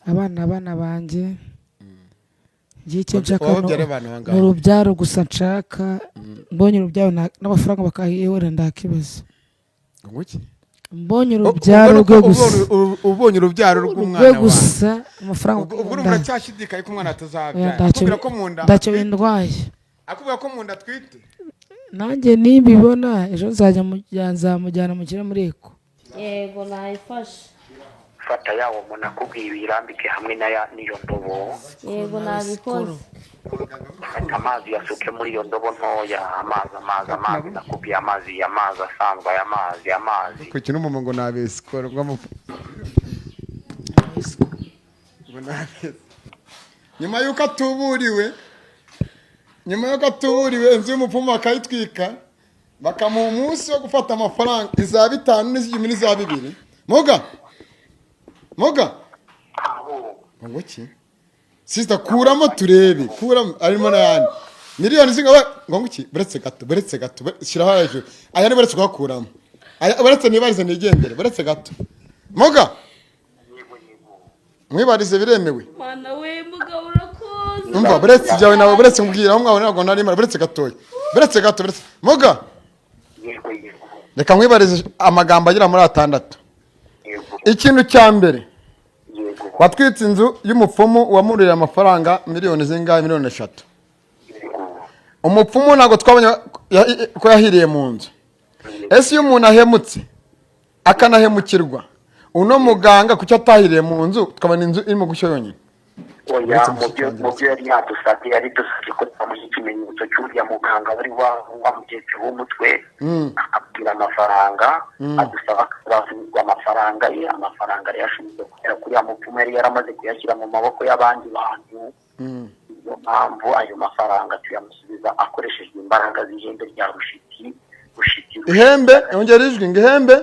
Abana banjye ngiye icyo nshaka Wababyara ni abana bangahe? urubyaro gusa nshaka. Mbonye urubyaro n'amafaranga bakahiyora ndakibazo. Ngo iki? Mbonye urubyaro rwe gusa. Ubonye urubyaro rw'umwana Rwe wawe. gusa, amafaranga Ubwo urumva uracyashidikanya ko umwana atazabyara? Ntacyo. Akubwira ko mu nda Ntacyo bindwaye. Akubwira ko mu nda atwite. Nanjye nimbibona ejo nzajya nzamujyana mushyire muri echo. Yego, nayifashe. Fata yawo umuntu akubwiye, uyirambike hamwe na ya n'iyo ndobo. Yego, nabikoze. Fata amazi uyasuke muri iyo ndobo ntoya, amazi, amazi, amazi nakubwiye, amazi, amazi asanzwe, aya mazi, amazi. Ku kintu umuntu ngo nabesikoro ngo ngo nabese nyuma y'uko atuburiwe inzu y'umupfumu bakayitwika, bakamuha umunsi wo gufata amafaranga iza bitanu n'iz'igihumbi n'iza bibiri. Muga muga ngo iki? Sister, kuramo turebe, kuramo arimo n'ayandi miliyoni zingaba. Ngo iki? Buretse gato, buretse gato, shyiraho hejuru aya ni buretse kuhakuramo aya, buretse nibarize nigendere, buretse gato. Muga, mwibarize, biremewe. Mwana we, mugabo, urakoze. Umva, buretse ibyawe nawe, buretse mbwira aho mwawe ntabwo nari mara, buretse gatoya, buretse gato, buretse muga. Yego. Reka nkwibarize amagambo agera muri atandatu. Yego. Ikintu cya mbere, Yego. watwitse inzu y'umupfumu wamuriye amafaranga miliyoni zingahe? Miliyoni 3. Yego. Umupfumu ntabwo twabonye ko yahiriye mu nzu. Ese iyo umuntu ahemutse akanahemukirwa, uno muganga kuki atahiriye mu nzu, tukabona inzu irimo gushya yonyine? Oya. Uretse Mu byo yari yadusabye, yari dusabye ko twamuha ikimenyetso cy'uriya muganga wari wamutetseho umutwe, akabwira amafaranga, adusaba ko basubizwa amafaranga ye. Amafaranga yari yashinzwe kugera kuri ya mupfumu yari yaramaze kuyashyira mu maboko y'abandi bantu. Niyo mpamvu ayo mafaranga tuyamusubiza akoreshejwe imbaraga z'ihembe rya Rushiti, Rushiti. Ihembe? Yongera ijwi ngo ihembe.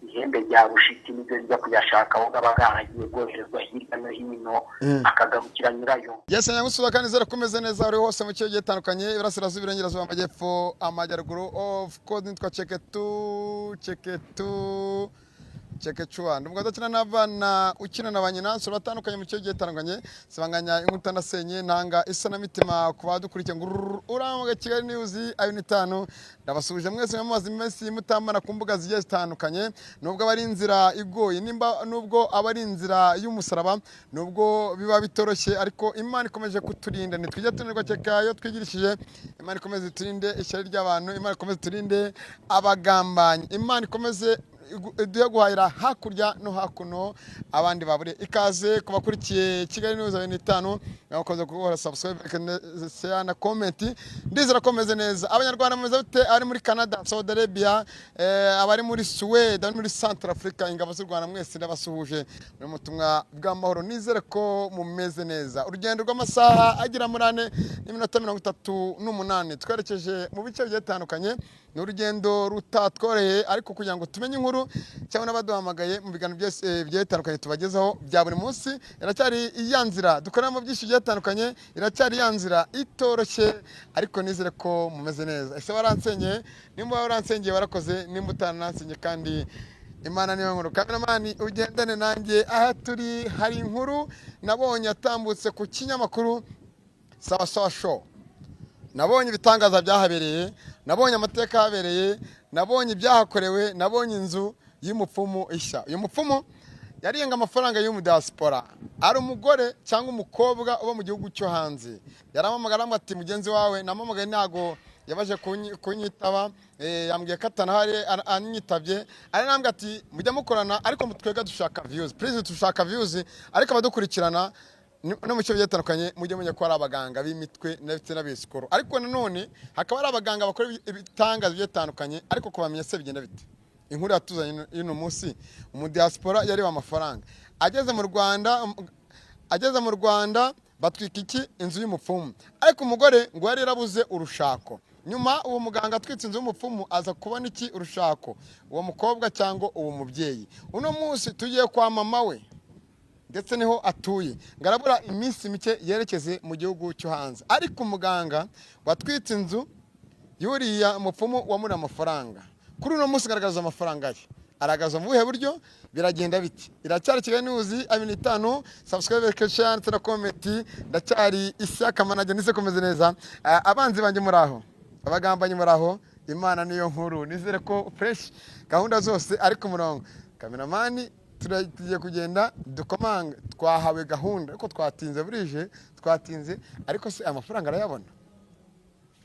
Ihembe rya Rushiti niryo rijya kuyashaka aho aba yaragiye bwoherezwa hirya no hino, akagarukira nyirayo. Yes, nyagusura kandi nizere ko umeze neza uri hose mu kigo gitandukanye, iburasirazuba, iburengerazuba, amajyepfo, amajyaruguru. Of course nitwa Ceketu, Ceketu, Cekecuwa. Ndi umugabo udakina n'abana, ukina na ba nyina. Nsura batandukanye mu kigo gitandukanye, sibanganya inkuta ndasenye, ntanga isanamitima ku badukurikiye ngo uramuga Kigali News ayo ni itanu. Ndabasuhuje mwese mumaze iminsi mutambana ku mbuga zigiye zitandukanye, nubwo aba ari inzira igoye, nimba nubwo aba ari inzira y'umusaraba, nubwo biba bitoroshye, ariko Imana ikomeje kuturinda, ntitwijya tunanirwa cyeka iyo twigirishije. Imana ikomeze iturinde ishyari ry'abantu, Imana ikomeze iturinde abagambanyi, Imana ikomeze iduhe guhahira hakurya no hakuno abandi babure. Ikaze ku bakurikiye Kigali News abiri n'itanu, mwakoze gukora subscribe, share na comment. Ndizera ko meze neza. Abanyarwanda mumeze bute? Abari muri Canada, Saudi Arabia, abari muri Suwede, abari muri Central Africa, ingabo z'u Rwanda, mwese ndabasuhuje muri butumwa bw'amahoro. Nizere ko mumeze neza. Urugendo rw'amasaha agera muri ane n'iminota 38 twerekeje mu bice bigiye bitandukanye, ni urugendo rutatworoheye, ariko kugira ngo tumenye inkuru cyangwa n'abaduhamagaye mu biganiro byose bigiye bitandukanye tubagezaho bya buri munsi, iracyari iya nzira dukoreramo byinshi bigiye bitandukanye, iracyari ya nzira itoroshye, ariko nizere ko mumeze neza. Ese waransengeye? Nimba waransengeye warakoze, nimba utanansenye kandi Imana niyo nkuru. Cameraman, ugendane nanjye aha turi, hari inkuru nabonye yatambutse ku kinyamakuru Sawa Sawa Show. Nabonye ibitangaza byahabereye, nabonye amateka yahabereye, nabonye ibyahakorewe, nabonye inzu y'umupfumu ishya. Uyu mupfumu yariyenga amafaranga y'umudiaspora, ari umugore cyangwa umukobwa uba mu gihugu cyo hanze. Yarampamagara arambwira ati: "Mugenzi wawe nampamagaye ntago yabaje kunyitaba, yambwiye ko atanahari." Anyitabye aranambwira ati: "Mujya mukorana, ariko twebwe dushaka views, please, dushaka views, ariko abadukurikirana no mu bice bigiye bitandukanye mujye menya ko hari abaganga b'imitwe ndetse n'abisikoro, ariko nanone hakaba hari abaganga bakora ibitangaza bigiye bitandukanye." Ariko kubamenya se bigenda bite? Inkuru yatuzanye y'uno munsi, umudiaspora yariwe amafaranga ageze mu Rwanda. Ageze mu Rwanda batwika iki? Inzu y'umupfumu. Ariko umugore ngo yari yarabuze urushako. Nyuma uwo muganga atwitse inzu y'umupfumu aza kubona iki? Urushako. Uwo mukobwa cyangwa uwo mubyeyi, uno munsi tugiye kwa mama we, ndetse niho atuye, ngo arabura iminsi mike yerekeze mu gihugu cyo hanze. Ariko umuganga watwitse inzu yuriya mupfumu wamuriye amafaranga, kuri uno munsi agaragaza amafaranga ye. Aragaza mu buhe buryo? Biragenda biti? Iracyari Kigali News 25. Subscribe, share ndetse na comment. Ndacyari Ishyaka Manager, nise komeze neza. Abanzi banjye muraho, abagambanyi muraho, Imana niyo nkuru. Nizere ko fresh gahunda zose ari ku murongo. Kameramani, tugiye kugenda dukomanga, twahawe gahunda ariko twatinze, burije twatinze, ariko se amafaranga arayabona?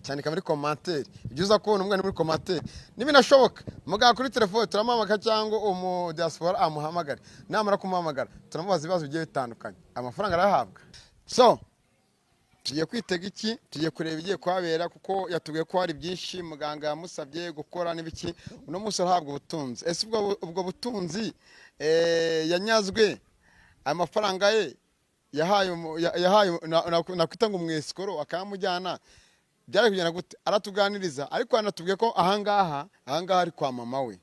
Cyandika muri commentaire ibyo uza kubona umwana muri commentaire. Nibinashoboka muganga kuri telefone turamuhamagara, cyangwa umu diaspora amuhamagare. Namara kumuhamagara turamubaza ibibazo bigiye bitandukanye. Amafaranga arayahabwa? So tugiye kwitega iki? Tugiye kureba ibigiye kuhabera, kuko yatubwiye ko hari byinshi muganga yamusabye gukora n'ibiki. Uno munsi arahabwa ubutunzi. Ese ubwo butunzi yanyazwe, amafaranga ye yahaye yahaye nakwita ngo umwesikoro akamujyana, byari kugenda gute? Aratuganiriza, ariko anatubwiye ko ahangaha ari kwa mama we.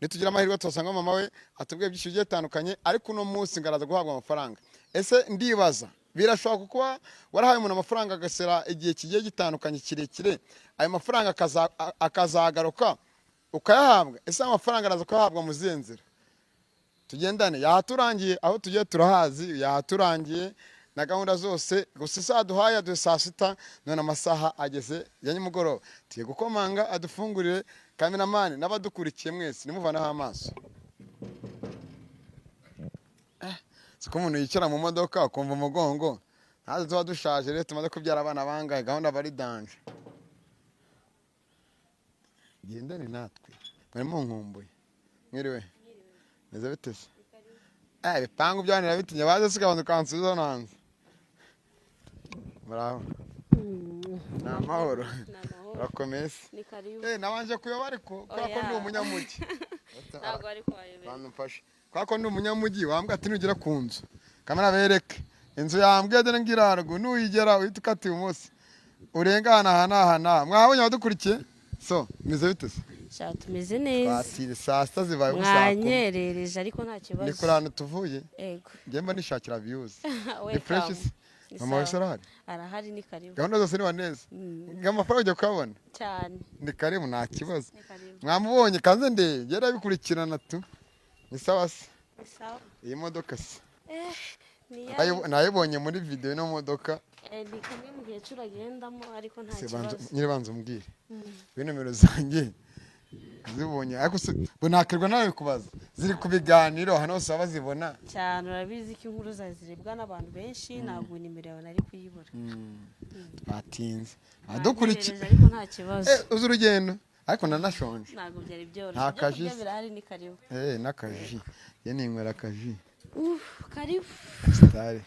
Nitugira amahirwe tuhasanga mama we, atubwiye byinshi bigiye bitandukanye. Ariko uno munsi ngaraza guhabwa amafaranga. Ese ndibaza, birashoboka kuba warahaye umuntu amafaranga agasera igihe kigiye gitandukanye kirekire, ayo mafaranga akazagaruka ukayahabwa? Ese amafaranga araza kuyahabwa mu zihe nzira? Tugendane, yahaturangiye, aho tugiye turahazi, yahaturangiye na gahunda zose. Gusa isaha duhaye aduhe saa sita, none amasaha ageze ya nimugoroba. Tugiye gukomanga adufungurire. Kameramani n'abadukurikiye mwese nimuvanaho amaso. Siko umuntu yicara mu modoka akumva umugongo, ntaze tuba dushaje rero, tumaze kubyara abana bangahe, gahunda bari danje. Gendane natwe, mwarimo nkumbuye. Mwiriwe neza bitese? Ibipangu byanira bitinya baze sigabanza ukansubiza hano hanze. Muraho, ni amahoro? Urakomeye se? Ni karibu. Nabanje kuyoba ariko kubera ko ndi umunyamujyi. Ntabwo ari kuhayobera. Bantu mfashe. Kubera ko ndi umunyamujyi, wambwira ati nugera ku nzu kamera bereke inzu yambwiye dore ngira haruguru, nuyigera uhita ukata ibumoso urenga aha n'aha n'aha. Mwabonye abadukurikiye? So meze bite se? Sha tumeze neza. Twatire saa sita zibaye ubu saa kumi. Mwanyerereje ariko nta kibazo. Ni kuri ahantu tuvuye. Yego. Njye mba nishakira views. Ni Welcome. fresh se? Ni Mama wawe sawa. arahari? Arahari, ni karibu. Gahunda zose ni neza. Amafaranga ujya kuyabona? Cyane. Ni karibu, nta kibazo. Ni karibu. Mwamubonye kanze ndebe, yarabikurikirana tu. Ni sawa se? Ni sawa. Iyi modoka se? Ni ya Nayibonye muri video ino modoka. Ni kamwe mu gihe agendamo ariko nta Se banza kibazo. nyiri banza umbwire. We nomero zanjye zibonye, ariko se ngo nakirwa nawe kubaza ziri ku biganiro hano hose bazibona. Cyane, urabizi ko inkuru zazirebwa n'abantu benshi, ntabwo nimero yawe nari kuyibura. Twatinze adukurikiye Mwanyerereje ariko nta kibazo. Uzi urugendo ariko nanashonje. Ntabwo byari byoroshye. Nta Ibyo kurya kaji se. birahari, ni karibu. N'akaji ye ninywera akaji. Karibu. Sitari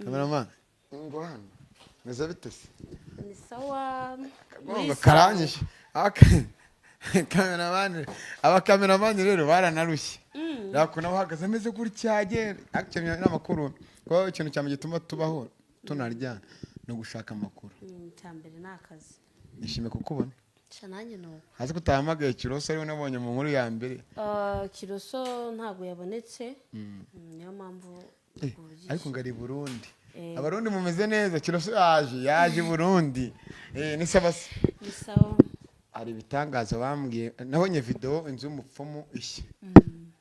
cameraman ngo hano meze bite se? Ni sawa. Akagongo karanyishe. Kameramani, abakameramani rero baranarushye. Rakuna bahagaze ameze gutya agenda. Actually n'amakuru, kuko ikintu cyane gituma tubaho tunarya no gushaka amakuru. Icya mbere ni akazi. Nishimiye kukubona. Sha nanjye ni uko. Hasi kutahamagaye Kiroso ariwe nabonye mu nkuru ya mbere. Kiroso ntabwo yabonetse. Niyo mpamvu Ariko ngo ari i Burundi. Abarundi mumeze neza, Kiroso yaje i Burundi. Ni sawa se? Ni sawa. Hari ibitangaza bambwiye, nabonye video inzu y'umupfumu ishya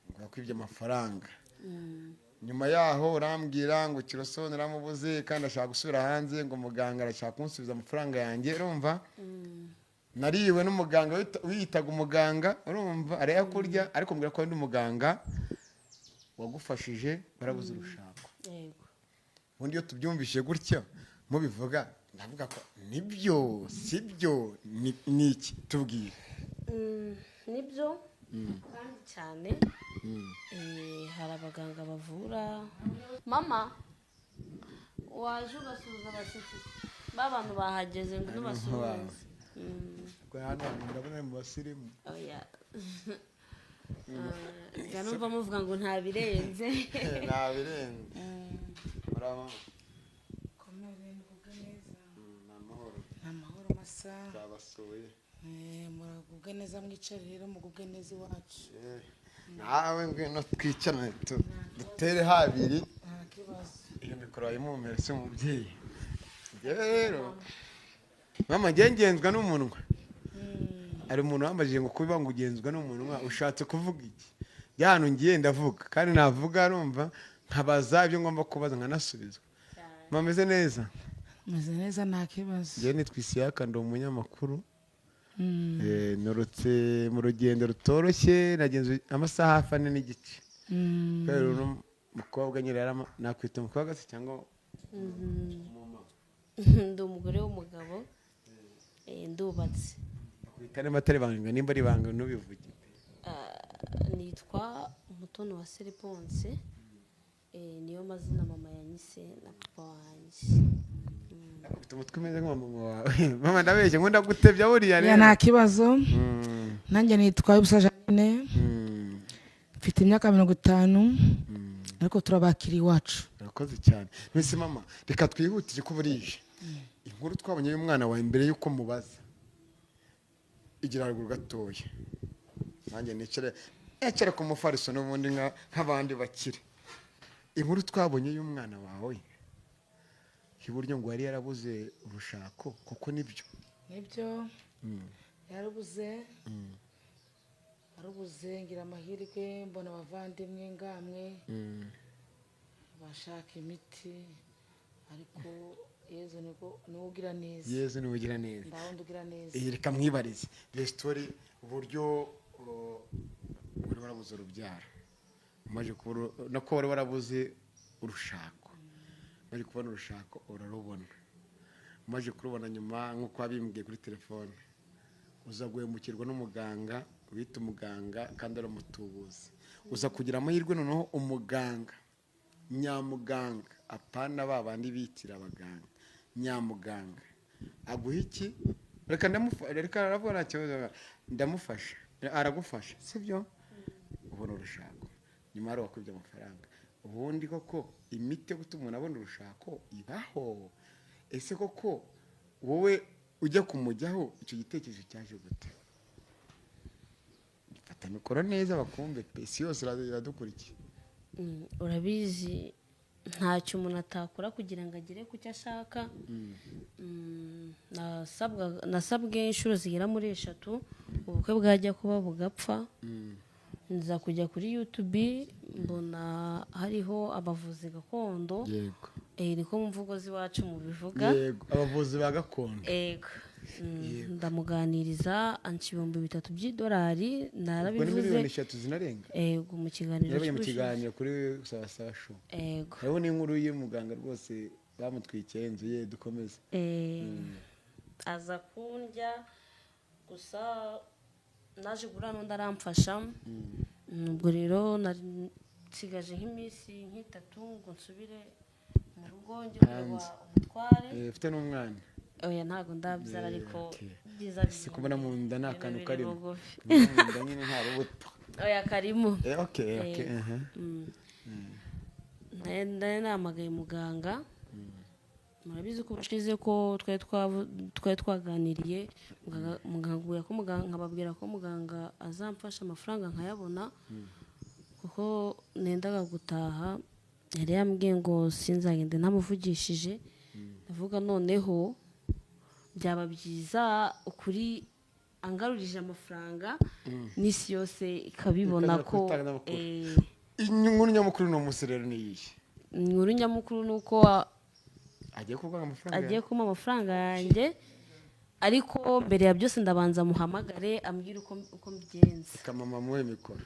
ngo yakwibye amafaranga. Nyuma yaho urambwira ngo Kiroso naramubuze kandi ashaka gusubira hanze, ngo muganga arashaka kunsubiza amafaranga yanjye. Urumva nariwe n'umuganga wiyitaga umuganga, urumva araya kurya, ariko mbwira ko ndi umuganga wagufashije barabuze urushako. Yego. Ubundi iyo tubyumvise gutya mubivuga, ndavuga ko nibyo sibyo, ni iki tubwire? Nibyo kandi cyane. Hari abaganga bavura. Mama waje ugasuhuza abashyitsi b'abantu bahageze ngo ntubasuhuze. Hano ndabona mu basirimu. Oya. Njya numva muvuga ngo nta birenze. Nta birenze. Muraho. Komere, mugubwe neza. Ni amahoro. Ni amahoro masa. Twabasuye. Muragubwe neza, mwicare rero mugubwe neza iwacu. Nawe ngwino twicarane dutere habiri. Nta kibazo. Iyo mikoro yayimumere se umubyeyi. Njyewe rero mama njye ngenzwa n'umunwa. Hari umuntu wambajije ngo kubiba ngo ugenzwa n'umunwa ushatse kuvuga iki? Njya ahantu ngiye ndavuga, kandi navuga arumva, nkabaza ibyo ngomba kubaza nkanasubizwa. Mumeze neza? Meze neza, nta kibazo. Njyewe nitwa Isiyaka, ndi umunyamakuru. Nturutse mu rugendo rutoroshye, nagenze amasaha hafi 4.5. Kubera uno mukobwa nyine nakwita umukobwa se cyangwa umumama? Ndi umugore w'umugabo, ndubatse. Nakwita niba atari ibanga, nimba ari ibanga ntubivuge. Nitwa Umutoni wa Seriponse, niyo mazina mama yanyise na papa wanjye. Ufite umutwe umeze nka mama wawe. Mama, ndabeshye, nkunda gutebya buriya Ya, rero. nta kibazo. Nanjye nitwa Ubusa Jeanne, mfite imyaka 50, ariko turabakira iwacu. Urakoze cyane. Mbese mama, reka twihutire ko burije. Inkuru twabonye y'umwana wawe, mbere y'uko mubaza, igira haruguru gatoya, nanjye nicare nicare ku mufariso n'ubundi nk'abandi bakire. Inkuru twabonye y'umwana wawe iburyo ngo yari yarabuze urushako, kuko nibyo? Nibyo, yarabuze, yarabuze. Ngira amahirwe mbona abavandimwe ngamwe bashaka imiti, ariko Yezu nibwo niwe ugira neza. Yezu niwe ugira neza. Ndawundi ugira neza. Reka mwibarize resitori uburyo wari warabuze urubyaro, umaze kubura, nako wari warabuze urushako, umaze kubona urushako urarubona, umaze kurubona nyuma nk'uko wabimbwiye kuri telefone, uza guhemukirwa n'umuganga wita umuganga kandi ari umutubuzi, uza kugira amahirwe noneho umuganga nyamuganga, apana ba bandi bitira abaganga, nyamuganga aguha iki? Reka reka aravuga nta kibazo, ndamufasha, aragufasha, sibyo? Ubona urushako, nyuma hari uwakwibye amafaranga. Ubundi koko imiti yo gutuma umuntu abona urushako ibaho? Ese koko wowe ujya kumujyaho icyo gitekerezo cyaje gute? Fata mikoro neza bakumve pe, isi yose iradukurikiye. Urabizi ntacyo umuntu atakora kugira ngo agere ku cyo ashaka. Nasabwe inshuro zigera muri 3, ubukwe bwajya kuba bugapfa. Nza kujya kuri YouTube mbona hariho abavuzi gakondo. Niko mu mvugo z'iwacu mubivuga. Yego, abavuzi ba gakondo. Yego. Ndamuganiriza, anca 3000 by'idolari, Ubwo ni narabivuze. miliyoni 3 zinarenga. Yego, mu kiganiro Yarabaye mu cy'ubushize. kiganiro kuri Sawa Sawa Show. Yego. Hariho n'inkuru y'umuganga rwose bamutwikiye inzu ye, dukomeze. Aza kundya gusa, naje guhura n'undi aramfasha. Ubwo rero nari nsigaje nk'iminsi nk'itatu ngo nsubire mu rugo njye kureba umutware. Ufite n'umwana? Oya, ntabwo ndabyara, ariko byiza Si kubona mu nda nta kantu biri karimo? bugufi. Mu nda nyine nta rubuto. Oya, karimo. Okay, okay. Nari nahamagaye muganga. Murabizi ko ubushize ko twari twaganiriye, muganga ko muganga, nkababwira ko muganga azamfasha amafaranga nkayabona, kuko nendaga gutaha. Yari yambwiye ngo sinzagende ntamuvugishije. Ndavuga noneho byaba byiza ukuri angarurije amafaranga, n'isi yose ikabibona Ikaza ko ku itangazamakuru. Inkuru nyamukuru ni umunsi rero ni iyihe? Inkuru nyamukuru ni uko agiye kuguha amafaranga agiye kumpa amafaranga yanjye, ariko mbere ya byose ndabanza muhamagare ambwire uko mbigenza. Reka mama muhe mikoro.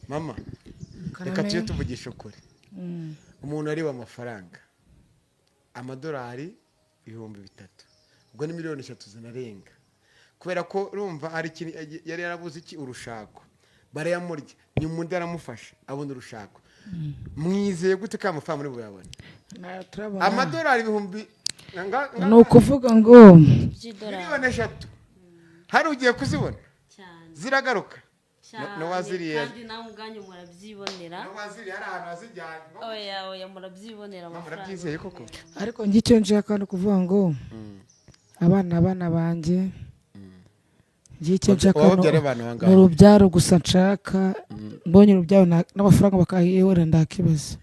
Mama, Karame. reka tujye tuvugisha ukuri. Umuntu ariba amafaranga amadolari 3000, ubwo ni miliyoni 3 zinarenga, kubera ko urumva hari ikintu yari yarabuze, iki, urushako, barayamurya, nyuma undi aramufasha abona urushako. Mwizeye gute ko aya mafaranga muri buyabone? Turabona. Amadolari ibihumbi Ni ukuvuga ngo by'idolari. Miliyoni 3 hari ugiye kuzibona? Cyane. Ziragaruka? Cyane. N'uwaziriye. Kandi nawe ubwanyu murabyibonera. N'uwaziriye hari ahantu hazijyanye. Oya, oya, murabyibonera amafaranga. Murabyizeye koko? Ariko njye icyo nshaka ni ukuvuga ngo abana banjye, njye icyo nshaka Wababyara abana bangahe? ni urubyaro gusa nshaka. Mbonye urubyaro n'amafaranga bakahihorera, ndakibazo.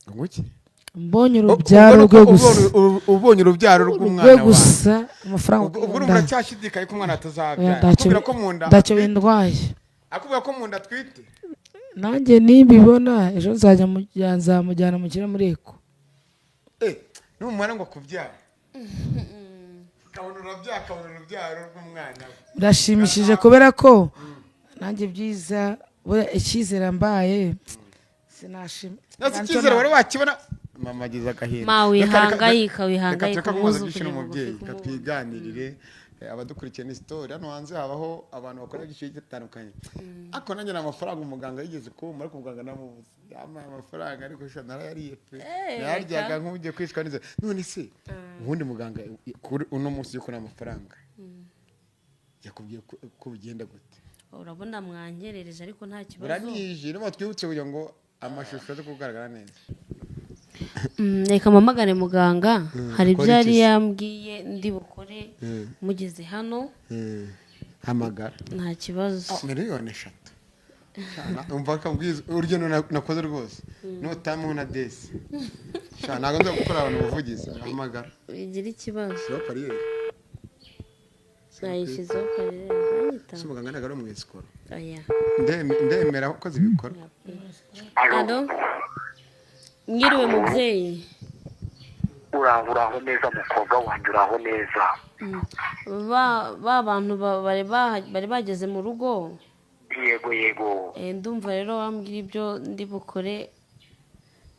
Ngo iki? Mbonye urubyaro rwe gusa. Ubonye urubyaro rw'umwana Rwe wawe. gusa, amafaranga Ubwo urumva uracyashidikanya ko umwana Oya, atazabyara? ntacyo Akubwira ko mu nda ntacyo bindwaye. Akubwira ko mu nda atwite. Nanjye nimbibona ejo nzajya nzamujyana mukira muri eko. Numara ngo kubyara kabona urabyara, kabona urubyaro rw'umwana we. Birashimishije kubera ko nanjye byiza icyizere mbaye sinashima. Icyizere wari wakibona mama agize agahinda. Ma wihangayika, wihangayika umwuzukuru umubyeyi katwiganirire abadukurikiye ni story. Hano hanze habaho abantu bakora byinshi bitandukanye. Ariko nanjye na amafaranga umuganga yigeze kumpa, ariko umuganga namubuze. Yampaye amafaranga ariko sha narayariye pe. Naryaga nk'ugiye kwicwa n'izo. None se ubundi muganga kuri uno munsi yuko n'amafaranga yakubwiye ko bigenda gute? Urabona mwanyerereje ariko nta kibazo. Buranije no twibutse kugira ngo amashusho aze kugaragara neza. Reka mpamagare muganga, hari ibyo yari yambwiye ndi bukore mugeze hano. Hamagara nta kibazo. 3 million. Umva kambwiza urugendo nakoze rwose notamu na desi. Sha ntago nza gukora abantu ubuvugizi. Hamagara bigira ikibazo. Sio pariyeri nayishyizeho pariyeri anyita. Si muganga ntago ari mu isikoro. Oya ndemera ko zibikora. Allo, mwiriwe mubyeyi. Uraho neza mukobwa wanjye, uraho neza. Ba bantu bari bageze mu rugo. Yego yego. Ndumva rero bambwira ibyo ndi bukore,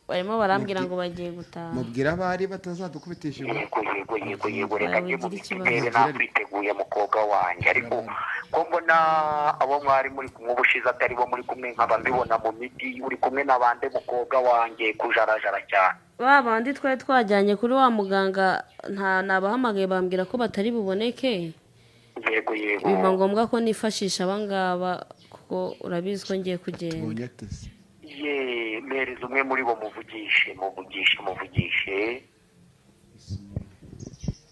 barimo barambwira ngo bagiye gutaha. Mubwira abari batazadukubitisha. Yego yego yego yego, reka njye mu gitere nakwiteguye mukobwa wanjye. Ariko ko mbona abo mwari muri kumwe ubushize atari bo muri kumwe, nkaba mbibona mu miti uri kumwe n'abande mukobwa wanjye kujarajara cyane. Ba bandi twari twajyanye kuri wa muganga nta nabahamagaye bambwira ko batari buboneke. Yego yego. Biba ngombwa ko nifashisha abangaba kuko urabizi ko ngiye kugenda. Ye mpereza umwe muri bo muvugishe muvugishe muvugishe.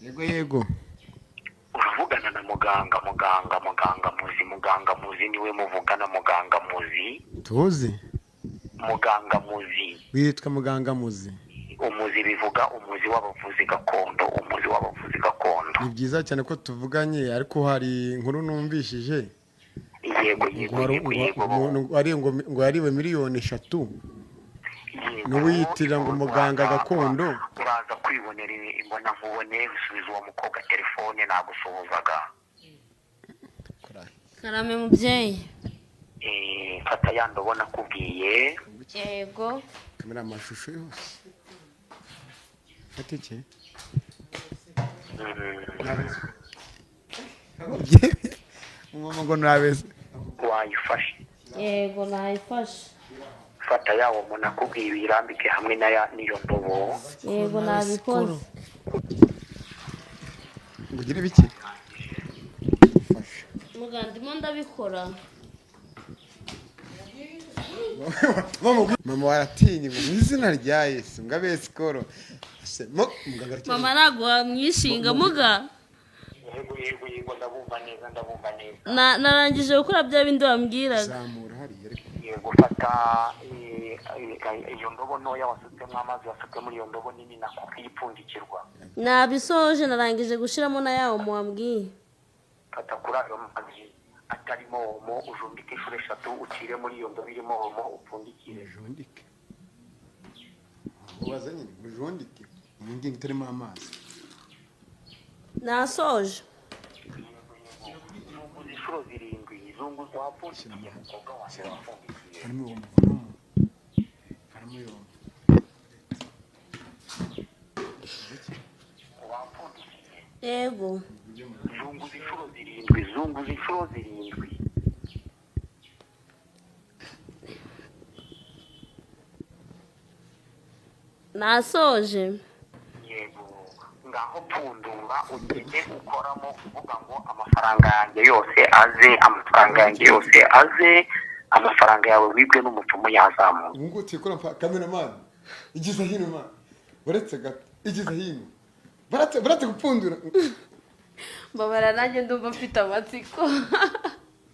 Yego yego. Uravugana na muganga muganga muganga muzi muganga muzi niwe muvugana muganga muzi. Tuzi? Muganga muzi. Witwa muganga muzi. Umuzi bivuga umuzi w'abavuzi gakondo, umuzi w'abavuzi gakondo. Ni byiza cyane ko tuvuganye ariko hari inkuru numvishije. Yego yego yego. Ari ngo yariwe 3 miliyoni. N'uwiyitirira ngo muganga gakondo. Uraza kwibonera imbona nkubone usubiza uwo mukobwa telefone nagusuhuzaga. Karame mubyeyi. Fata ya ndobona kubwiye. Yego. Kamera amashusho yose. Fata iki? Mama ngo nabese. Wayifashe. Yego nayifashe. Fata yawo umuntu akubwiye ibirambike hamwe na ya niyo ndobo. Yego nabikoze. Ngugire biki? Mugandimo ndabikora. Mama waratinye ngo mu izina rya Yesu ngabe sikoro. Mama nagwa mwishinga muga. Yego yego yego ndabumva neza ndabumva neza. Narangije gukora bya bindi wambwiraga. Zamura hariya ariko. Yego fata iyo ndobo ntoya wasutsemo amazi wasuke muri iyo ndobo nini nakubwiye ipfundikirwa. Nabisoje narangije gushiramo na yawo muwambwiye. Fata kuri ayo mazi atarimo omo ujumbike inshuro 3 ucire muri iyo ndobo irimo omo upfundikire. Ujundike. Ubaza nyine ujundike mu ngingo itarimo amazi. Nasoje. Zunguza inshuro 7 zunguza wapfundikiye mukobwa wanjye wapfundikiye. Harimo omo. Harimo omo. Wapfundikiye. Yego. Zunguza inshuro 7 zunguza inshuro 7. Nasoje. Yego. Ngaho pfundura ugende ukoramo uvuga ngo amafaranga yanjye yose aze, amafaranga yanjye yose aze, amafaranga yawe wibwe n'umupfumu yazamuka. Ubu ngubu tuyikora cameraman igize hino ma uretse gato igize hino baretse gupfundura. Mbabara nanjye ndumva mfite amatsiko.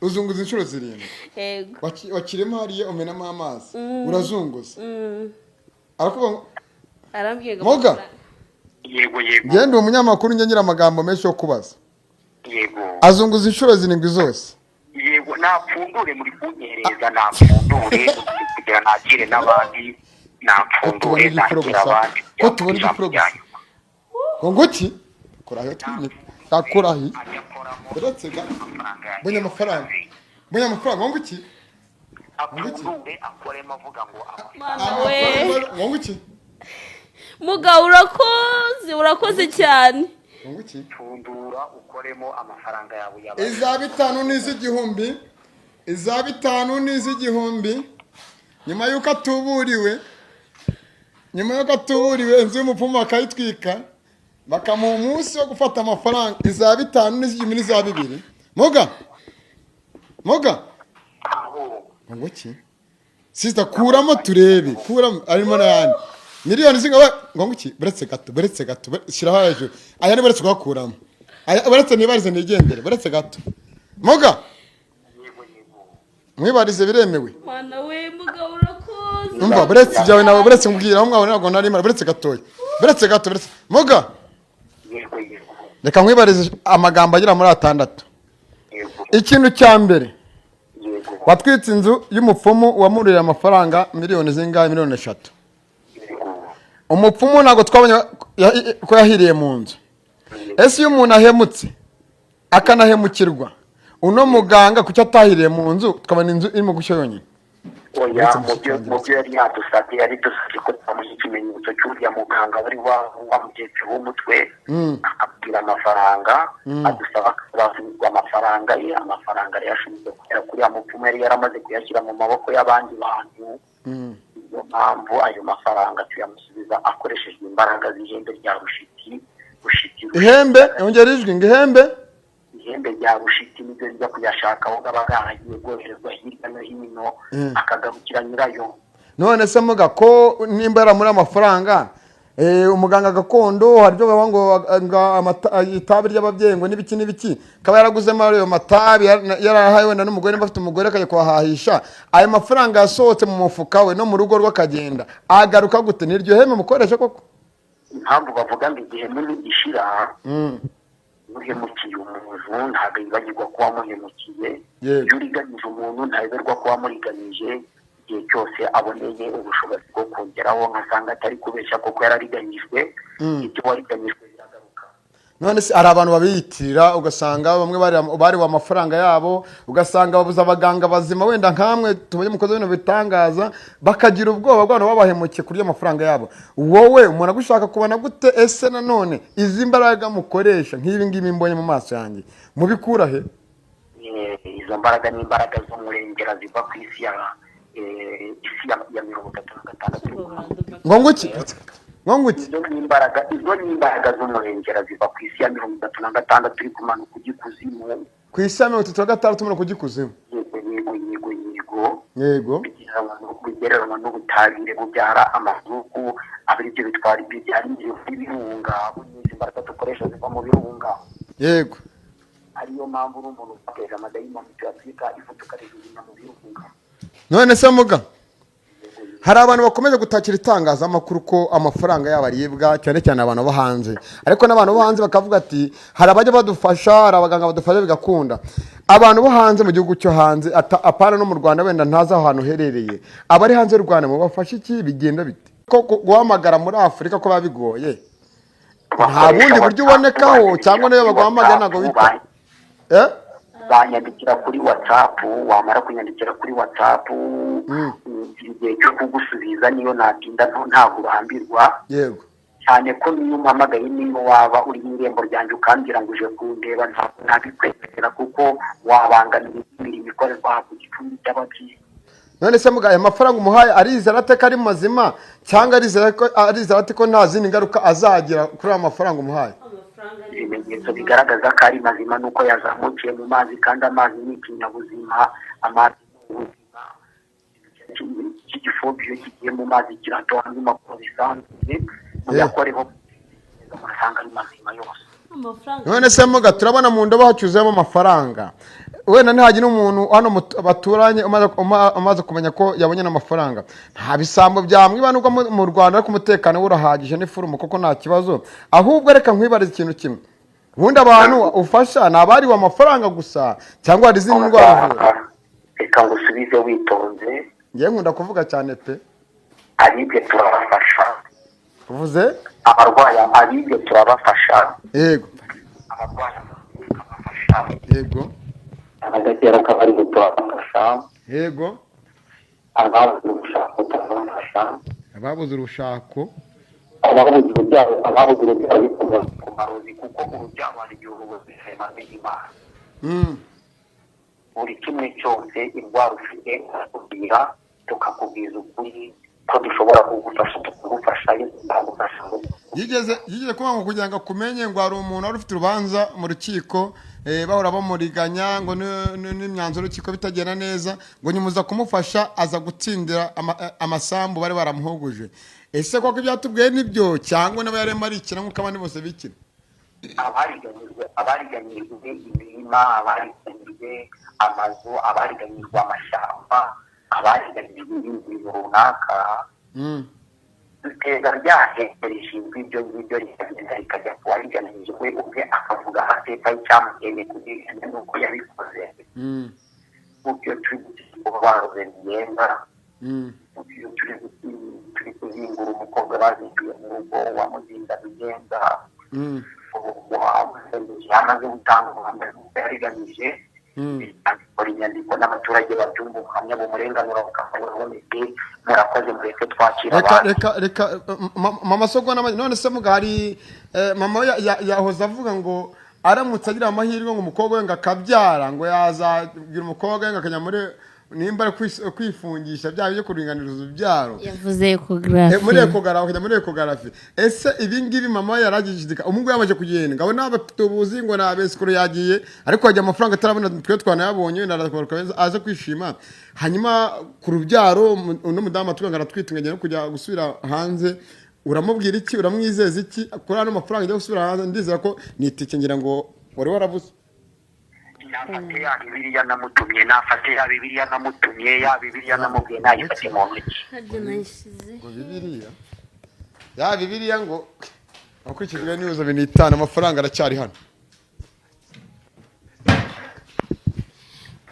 Uzunguza inshuro 7. Yego. Wakiremo hariya umenamo amazi urazunguza. Arakuvuga arambwiye ngo Moga. Yego yego. Ngende umunyamakuru njye ngira amagambo menshi yo kubaza. Yego. Azunguza inshuro 7 zose. Yego. Napfundure, muri kunyereza, napfundure kugira nakire n'abandi. Ko tubona Napfundure igifuro nakire gusa, abandi. ko tubona Ijambo igifuro rya gusa. nyuma. Ngo nguki kurahiye twine ndakurahiye. Ajya akoramo Uretse ga amafaranga yanjye mbonye amafaranga, mbonye amafaranga. Ngo nguki? Apfundure akoremo avuga ngo Mana we! Ngo nguki? Mugabo, urakoze, urakoze cyane. Ngo nguki? Pfundura ukoremo amafaranga yawe yabaye. Iza bitanu n'iz'igihumbi, iza bitanu n'iz'igihumbi. Nyuma y'uko atuburiwe, nyuma y'uko atuburiwe inzu y'umupfumu bakayitwika, bakamuha umunsi wo gufata amafaranga, iza bitanu n'iz'igihumbi n'iza bibiri. Muga, muga. Aho. Ngo iki sisita? Kuramo turebe, kuramo arimo n'ayandi miliyoni zingaba. Ngo iki? Buretse gato, buretse gato, shyiraho hejuru aya ni, buretse kuhakuramo aya, buretse nibarize nigendere, buretse gato muga. Yego, yego. Mwibarize, biremewe. Mana we, mugabo, urakoze. Umva, buretse ibyawe nawe, buretse mbwira aho mwabona, ntabwo nari mara, buretse gatoya, buretse gato, buretse muga. Yego, yego. Reka nkwibarize amagambo agera muri atandatu. Yego. Ikintu cya mbere, Yego. watwitse inzu y'umupfumu wamuriye amafaranga miliyoni zingahe? Miliyoni 3. Yego. Umupfumu ntabwo twabonye ko yahiriye mu nzu. Ese iyo umuntu ahemutse akanahemukirwa, uno muganga kuki atahiriye mu nzu, tukabona inzu irimo gushya yonyine? Oya. Uretse Mu byo yari yadusabye, yari dusabye ko twamuha ikimenyetso cy'uriya muganga wari wamutetseho umutwe, akabwira amafaranga, adusaba ko amafaranga ye, amafaranga yari yashinzwe kugera kuri ya mupfumu yari yaramaze kuyashyira mu maboko y'abandi bantu. Niyo mpamvu ayo mafaranga tuyamusubiza akoreshejwe imbaraga z'ihembe rya Rushiti, Rushiti. Ihembe? Yongera ijwi ngo ihembe. Ihembe rya Rushiti nibyo rijya kuyashaka aho aba yaragiye bwoherezwa hirya no hino, akagarukira nyirayo. None se muga, ko nimba yaramuri amafaranga, umuganga gakondo, hari ibyo bavuga ngo itabi ry'ababyeyi, ngo n'ibiki n'ibiki, akaba yaraguzemo ayo matabi, yarahaye wenda n'umugore, nimba afite umugore, akajya kuhahahisha, ayo mafaranga yasohotse mu mufuka we no mu rugo rwe akagenda, agaruka gute? Ni iryo hembe mukoresha koko? Impamvu bavuga ngo igihe nini gishira, uhemukiye umuntu ntabwo yibagirwa ko wamuhemukiye. Iyo uriganyije umuntu ntayoberwa ko wamuriganyije. Igihe cyose aboneye ubushobozi bwo kongeraho, nkasanga atari kubeshya kuko yarariganyijwe, ibyo wariganyijwe biragaruka. None se hari abantu babiyitirira, ugasanga bamwe bariwe amafaranga yabo, ugasanga babuze abaganga bazima, wenda nkamwe tubonye mukozi bino bitangaza, bakagira ubwoba bw'abantu babahemukiye kurya amafaranga yabo. Wowe umuntu agushaka kubona gute? Ese nanone izi mbaraga mukoresha nk'ibi ngibi mbonye mu maso yanjye, mubikura he? Izo mbaraga ni imbaraga z'umurengera ziva ku isi ya isi ya 36. Ngo nguki? Ngo nguki? Izo ni imbaraga z'umurengera ziva ku isi ya 36, uri kumanuka ujya ikuzimu. Ku isi ya 36 umanuka ujya ikuzimu? Yego, yego, yego, yego. Yego. Bigereranywa n'ubutabire bubyara amazuku, aba aribyo bitwara, bibyara imiriro y'ibirunga. Izi mbaraga dukoresha ziva mu birunga. Ariyo mpamvu uri umuntu uteje amadayimoni, tuyatwika ifu tukarijugunya mu birunga. None se muga, hari abantu bakomeje gutakira itangazamakuru ko amafaranga yabo aribwa, cyane cyane abantu bo hanze, ariko n'abantu bo hanze bakavuga ati hari abajya badufasha, hari abaganga badufasha bigakunda. Abantu bo hanze, mu gihugu cyo hanze, apana no mu Rwanda, wenda ntazi aho hantu uherereye, abari hanze y'u Rwanda mubafasha iki? Bigenda bite ko guhamagara muri Afurika ko biba bigoye? Nta bundi buryo ubonekaho, cyangwa niyo baguhamagara ntabwo bita? Eh? Banyandikira kuri WhatsApp, wamara kunyandikira kuri WhatsApp, igihe cyo kugusubiza niyo natinda ntabwo urambirwa. Cyane ko niyo umpamagaye, niyo waba uri mu irembo ryanjye ukambwira ngo uje kundeba, ntabwo nabikwemerera kuko wabangamira imirimo ikorerwa aha ku gicumbi cy'ababyeyi. None se muga, aya mafaranga umuhaye arizera ate ko ari mazima, cyangwa arizera ate ko nta zindi ngaruka azagira kuri aya mafaranga umuhaye? Ibimenyetso bigaragaza ko ari mazima ni uko yazamukiye mu mazi, kandi amazi ni ikinyabuzima, amazi ni ubuzima. Cy'igifobiyo kigiye mu mazi kiratoha nk'impapuro bisanzwe, muyakoreho neza murasanga ari mazima yose. Amafaranga. None se muga, turabona mu ndobo hacyuzuyemo amafaranga, wenda ntihagira umuntu hano baturanye umaze kumenya ko yabonye n'amafaranga, nta bisambo byamwiba, nubwo mu Rwanda ariko umutekano we urahagije n'ifurumu koko nta kibazo? Ahubwo reka nkwibarize ikintu kimwe: ubundi abantu ufasha ni abariwe amafaranga gusa, cyangwa hari izindi ndwara uvura? Reka ngusubize witonze. Ngiye nkunda kuvuga cyane pe. Abibwe turabafasha. Uvuze? Abarwayi abibwe turabafasha. Yego. Abarwayi turabafasha. Yego. Abagatera akabari turabafasha. Yego. Ababuze urushako turabafasha. Ababuze urushako. Ababuze urubyaro, ababuze urubyaro bikomeye ku marozi, kuko urubyaro hari igihe ubuzima bw'Imana. Buri kimwe cyose indwara ufite urakubwira, tukakubwiza ukuri ko dushobora kugufasha, tukagufasha, tukagufasha. Yigeze kuba ngo kugira ngo akumenye ngo hari umuntu wari ufite urubanza mu rukiko, bahora bamuriganya ngo n'imyanzuro y'urukiko bitagenda neza, ngo nyumuza kumufasha aza gutsindira amasambu bari baramuhuguje. Ese koko ibyatubwiye nibyo cyangwa nabo yarimo arikina nk'uko abandi bose bikina? Abariganyijwe imirima, abariganyijwe amazu, abariganyijwe amashyamba, abariganyijwe ibindi bintu runaka, iteza ryaheze rishinzwe ibyo ngibyo rikagenda rikajya ku wariganijwe ubwe akavuga amateka y'icyamuteye kubiriganya n'uko yabikoze. Mubyo turi kuba baroze imyenda, mubyo turi kuzingura umukobwa bazinduye mu rugo wamuzinda imyenda, yamaze gutanga ubuhamya bw'uko yariganije, akora inyandiko n'abaturage babyumva ubuhamya bumurenganura bukabonetse. Murakoze, mureke twakira abantu. Reka mama sogwa none se muga hari mama yahoze avuga ngo aramutse agira amahirwe ngo umukobwa we ngo akabyara, ngo yazabwira umukobwa we ngo akajya muri nimba kwifungisha bya byo kuringaniriza urubyaro. Yavuze ecography. Muri ecography, akajya muri ecography. Ese ibi ngibi mama yaragishidika umungu yamaje kugenda ngabo n'abatubuzi ngo nabesikuru yagiye, ariko ajya amafaranga atarabona twe twanayabonye narakubaruka aze kwishima. Hanyuma ku rubyaro uno mudamu atwanga aratwitunga no kujya gusubira hanze, uramubwira iki, uramwizeza iki kuri ano mafaranga ajya gusubira hanze? Ndizera ko nitike ngira ngo wari warabuze. Nafate ya Bibiliya namutumye, nafate ya Bibiliya namutumye, ya Bibiliya namubwiye nayifate mu ntoki. Ngo Bibiliya ya Bibiliya ngo akurikijwe n'ibibazo 5 amafaranga aracyari hano.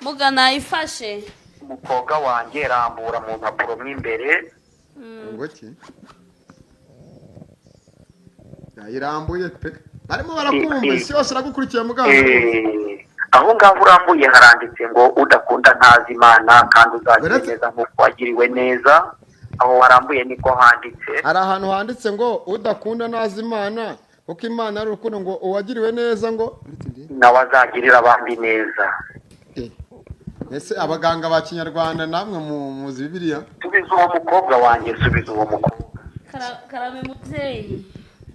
Muga nayifashe. Umukobwa wanjye rambura mu mpapuro mw'imbere. Ngo ki? Yayirambuye pe. Barimo barakumva isi yose iragukurikiye muganga. Aho ngaho urambuye haranditse ngo udakunda ntazi Imana kandi uzagira neza nk'uko wagiriwe neza. Aho warambuye niko handitse. Hari ahantu handitse ngo udakunda ntazi Imana kuko Imana ari urukundo, ngo uwagiriwe neza ngo nawe azagirira abandi neza. Ese abaganga ba Kinyarwanda namwe muzi Bibiliya? Subiza uwo mukobwa wanjye, subiza uwo mukobwa. Karame mubyeyi.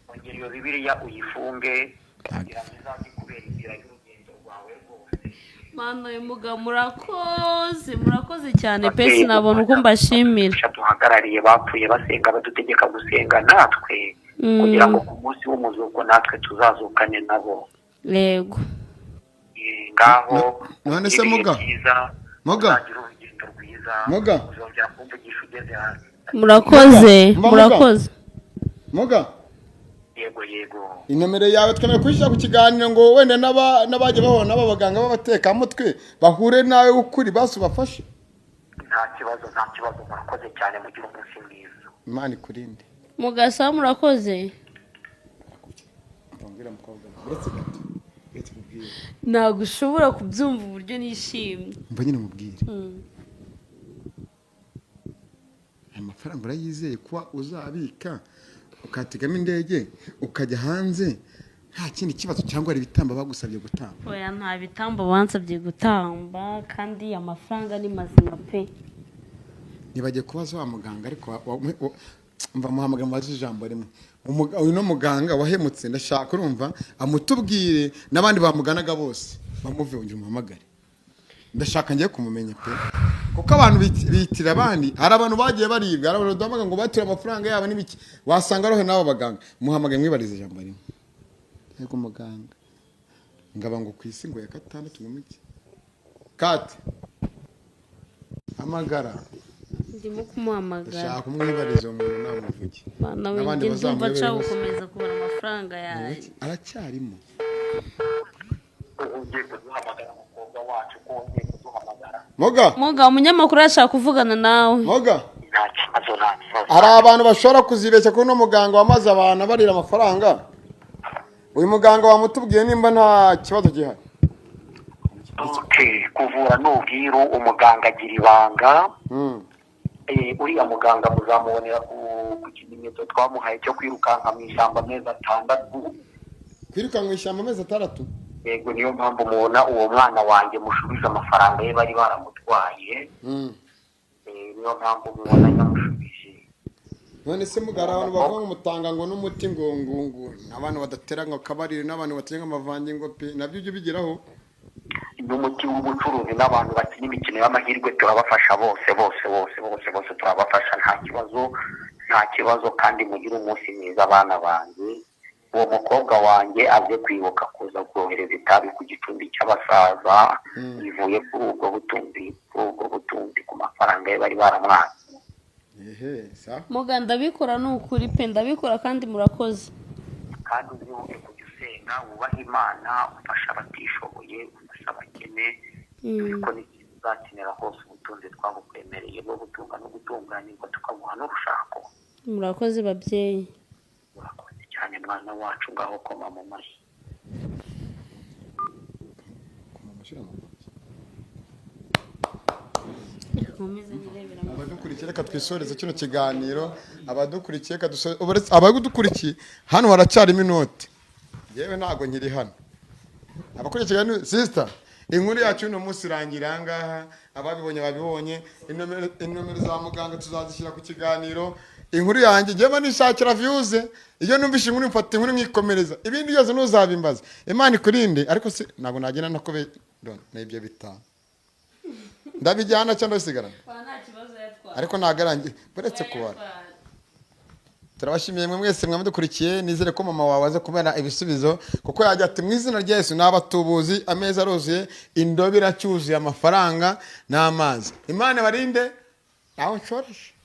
Ongera iyo Bibiliya uyifunge kugira ngo izajye kubera inzira y'urugendo rwawe rwose. Mana y'umuga, murakoze, murakoze cyane pe, sinabona uko mbashimira. Duhagarariye bapfuye basenga badutegeka gusenga natwe kugira ngo ku munsi w'umuzuko natwe tuzazukane nabo. Yego. Ngaho none se muga muga muga murakoze, murakoze muga. Yego yego. Inomero yawe twemeye kuyishyira ku kiganiro ngo wenda n'abajya bahura n'aba baganga b'abatekamutwe bahure nawe ukuri basu bafashe. Nta kibazo, nta kibazo, murakoze cyane, mugire umunsi mwiza. Imana ikurinde. Mugasa murakoze. Mbwira mukobwa uretse gato. Ntabwo ushobora kubyumva uburyo nishimye. Mba nyine mubwire. Aya mafaranga urayizeye kuba uzabika ukategamo indege ukajya hanze nta kindi kibazo cyangwa ari ibitambo bagusabye gutamba? Oya, nta bitambo bansabye gutamba, kandi amafaranga ni mazima pe. Nibagiye kubaza wa muganga, ariko mva muhamagara mubaze ijambo rimwe. Uyu no muganga wahemutse ndashaka urumva amutubwire n'abandi bamuganaga bose bamuve ongera umuhamagare. Ndashaka ngiye kumumenya pe, kuko abantu bitira abandi. Hari abantu bagiye baribwa, hari abantu baduhamagara ngo bature amafaranga yabo n'ibiki, wasanga rohe n'abo baganga. Muhamagaye mwibarize ijambo rimwe. Yego muganga ngaba ngo ku isi ngo ya gatandatu ngo miki kate hamagara. Ndimo kumuhamagara, ndashaka kumwibariza umuntu namuvuge. N'abandi bazamubera gukomeza kubona amafaranga yanjye aracyarimo. Ugiye kuduhamagara mukobwa wacu, ko ugiye kuduhamagara. Muga. Muga, umunyamakuru arashaka kuvugana nawe. Muga. Nta kibazo, nta kibazo. Hari abantu bashobora kuzibeshya kuri uno muganga wamaze abantu abarira amafaranga. Uyu muganga wamutubwiye nimba nta kibazo gihari. Okay, kuvura ni ubwiru, umuganga agira ibanga. Uriya muganga muzamubonera ku kimenyetso twamuhaye cyo kwirukanka mu ishyamba amezi 6. Kwirukanka mu ishyamba amezi 6? Yego, niyo mpamvu mubona uwo mwana wanjye mushubije amafaranga ye bari baramutwaye. Niyo mpamvu mubona nyamushubije. None se mugara abantu bavuga ngo mutanga ngo n'umuti ngo ngo abantu badatera ngo akabariro n'abantu batenga amavangingo pe, nabyo ujye ubigeraho. N'umuti w'ubucuruzi n'abantu bakina imikino y'amahirwe turabafasha bose bose bose bose bose turabafasha, nta kibazo, nta kibazo. Kandi mugire umunsi mwiza abana banjye. Uwo mukobwa wanjye aze kwibuka kuza kohereza itabi ku gicumbi cy'abasaza bivuye kuri ubwo butunzi ku mafaranga ye bari baramwatse. Muga ndabikora ni ukuri pe, ndabikora kandi murakoze. Kandi uzibuke kujya usenga, wubaha Imana, ufasha abatishoboye, ufasha abakene, ariko ntikizakenera hose ubutunzi twabukwemereye bwo gutunga no gutunganirwa tukaguha n'urushako. Murakoze babyeyi. Murakoze cyane mwana wacu, ngaho koma mu mashyi. Abadukurikiye reka twisoreze kino kiganiro. Abadukurikiye abadukurikiye hano haracyarimo inoti, yewe ntago nkiri hano. Abakurikiye kiganiro, sister, inkuru yacu uno munsi irangira aha ngaha. Ababibonye babibonye, inomero za muganga tuzazishyira ku kiganiro. Inkuru yanjye njyewe nishakira views, iyo numvishe inkuru mfata inkuru nkikomereza, ibindi byose ntuzabimbaza. Imana ikurinde, ariko si ntabwo nagenda nakobe n'ibyo bitanu ndabijyana cyangwa ndabisigarana, ariko nagarangiye buretse kubara. Turabashimiye mwe mwese mwamudukurikiye, nizere ko mama wawe aze kubona ibisubizo, kuko yajya ati mu izina rya Yesu n'abatubuzi, ameza aruzuye, indobo iracyuzuye amafaranga n'amazi. Imana barinde aho nshoreje.